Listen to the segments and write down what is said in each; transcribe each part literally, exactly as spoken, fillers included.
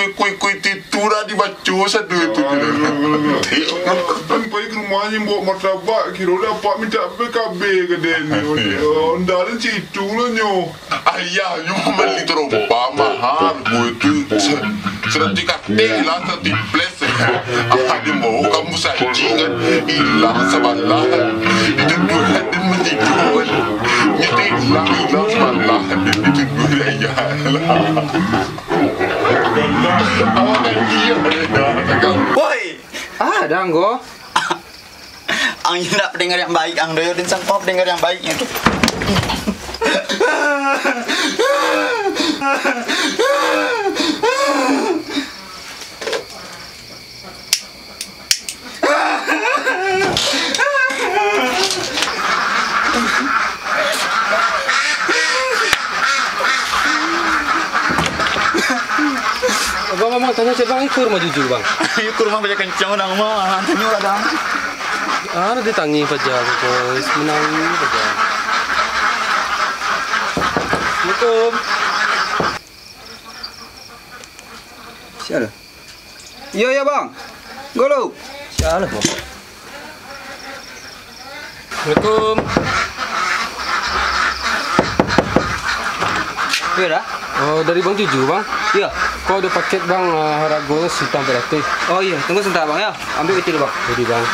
kue-kue-kue itu lah dibaco sado tu. Kan pai ka rumahnyo bawa martabak, kiro lah apak mintak B K B ka den ni. Oh, ndak ado cik itu lah nyo. Ayah, nyo mambali tarompa maha, kue tu sa-, saratuih kateh lah, saratuih plus. Ah, den bawa ka musajik kan, ilang sabalah. Itu duo den manyigo kan. Nyo tu ilang, ilang sabalah. Itu duo ayah lah. Awak kan iyo. Woi! Ah, Danggo. Ang indak pendengar yang baik, ang doyo, den sangko pendengar yang baik itu. Abang, abang, tanyo cek bang, iko rumah Juju bang. Iko rumah paja kencang nang mah, tanyo lah dang. Anu ditangi paja, guys, menangi paja. Assalamualaikum. Sia lah. Iyo, iyo, Bang. Golo. Sia lah, Bang. Assalamualaikum. Iyo dah. Oh, dari Bang Juju, Bang? Iyo. Ko ado paket, Bang, eh, haragonyo saratus ampek ratuih. Oh iyo, tunggu sabanta, Bang, yo. Ambiak itu dulu, Bang. Jadi, Bang.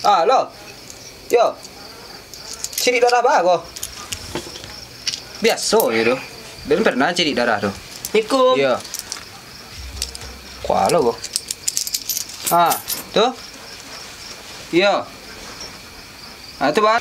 Ah, lo. Yo. Cirik darah ba ko? Biaso je tu. Den pernah cirik darah tu. Assalamualaikum. Yo. Kualo ko. Ha, tu. Iyo. Ha, tu, Bang.